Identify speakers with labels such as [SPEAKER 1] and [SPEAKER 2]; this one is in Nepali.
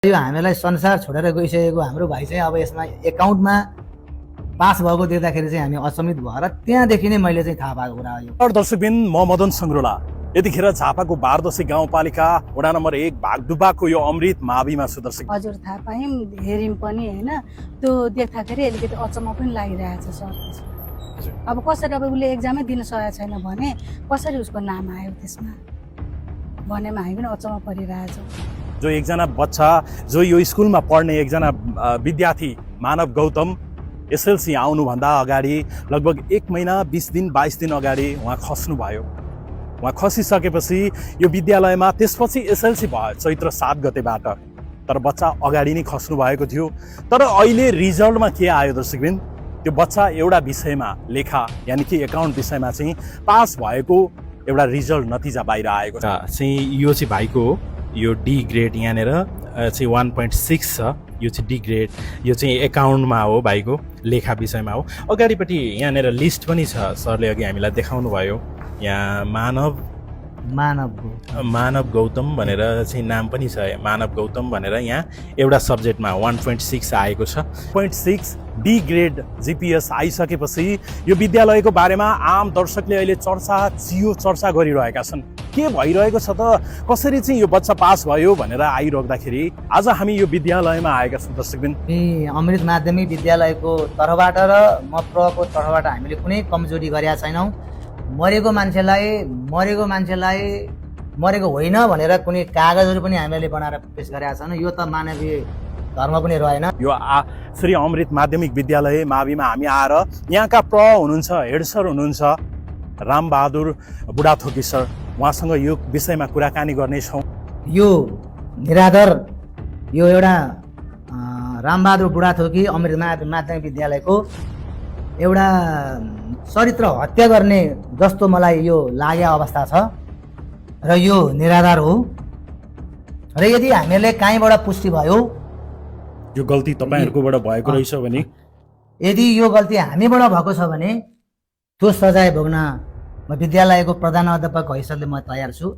[SPEAKER 1] यो हामीलाई संसार छोडेर गइसकेको हाम्रो भाइ चाहिँ अब यसमा एकाउन्टमा पास भएको देख्दाखेरि चाहिँ हामी अचम्मित भएर त्यहाँदेखि नै मैले चाहिँ थाहा पाएको कुरा हो यो।
[SPEAKER 2] दर्शकबिन म मदन सङ्ग्रोला यतिखेर झापाको बारदशी गाउँपालिका वडा नम्बर 1 भागदुब्बाको यो अमृत माविमा छु दर्शक।
[SPEAKER 3] हजुर थाहा पायौँ, हेऱ्यौँ पनि होइन। त्यो देख्दाखेरि अलिकति अचम्म पनि लागिरहेछ सर। अब कसरी अब उसले एक्जामै दिन सकेको छैन भने कसरी उसको नाम आयो त्यसमा भनेमा हामी पनि अचम्म परिरहेछ।
[SPEAKER 2] जो एकजना बच्चा जो यो स्कुलमा पढ्ने एकजना विद्यार्थी मानव गौतम एसएलसी आउनुभन्दा अगाडि लगभग 1 महिना 20 दिन 22 दिन अगाडि उहाँ खस्नुभयो। उहाँ खसिसकेपछि यो विद्यालयमा त्यसपछि एसएलसी भयो चैत्र 7 गतेबाट। तर बच्चा अगाडि नै खस्नु भएको थियो। तर अहिले रिजल्टमा के आयो दर्शकबिन, त्यो बच्चा एउटा विषयमा लेखा यानि कि एकाउन्ट विषयमा चाहिँ पास भएको एउटा रिजल्ट नतिजा बाहिर आएको छ।
[SPEAKER 4] चाहिँ यो चाहिँ भाइको हो, यो डी ग्रेड यहाँनिर चाहिँ 1.6 छ। यो चाहिँ डी ग्रेड, यो चाहिँ एकाउन्टमा हो, भाइको लेखा विषयमा हो। अगाडिपट्टि यहाँनिर लिस्ट पनि छ, सरले अघि हामीलाई देखाउनु भयो। यहाँ मानव गौतम भनेर चाहिँ नाम पनि छ, मानव गौतम भनेर यहाँ एउटा सब्जेक्टमा 1.6 आएको छ। 0.6 डी ग्रेड जिपिएस आइसकेपछि यो विद्यालयको बारेमा आम दर्शकले अहिले चर्चा गरिरहेका छन्। के भइरहेको छ त, कसरी चाहिँ यो बच्चा पास भयो भनेर आइराख्दाखेरि आज हामी यो विद्यालयमा आएका छौँ दर्शकबिन।
[SPEAKER 1] अमृत माध्यमिक विद्यालयको तर्फबाट र म प्रको तर्फबाट हामीले कुनै कमजोरी गरेका छैनौँ। मरेको मान्छेलाई मरेको होइन भनेर कुनै कागजहरू पनि हामीले बनाएर पेश गरेका छन्। यो त मानवीय धर्म पनि रहेन।
[SPEAKER 2] यो श्री अमृत माध्यमिक विद्यालय माविमा हामी आएर यहाँका हुनुहुन्छ, हेड सर हुनुहुन्छ रामबहादुर बुढाथोकी सर, उहाँसँग यो विषयमा कुराकानी गर्नेछौँ।
[SPEAKER 1] यो निराधार यो एउटा रामबहादुर बुढाथोकी अमृत माध्यमिक विद्यालयको एउटा चरित्र हत्या गर्ने जस्तो मलाई यो लागेको अवस्था छ र यो निराधार हो। र यदि हामीहरूले कहीँबाट पुष्टि भयो
[SPEAKER 2] यो गल्ती तपाईँहरूकोबाट भएको रहेछ भने,
[SPEAKER 1] यदि यो गल्ती हामीबाट भएको छ भने त्यो सजाय भोग्न म विद्यालयको प्रधान अध्यापक हैसियतले म तयार छु।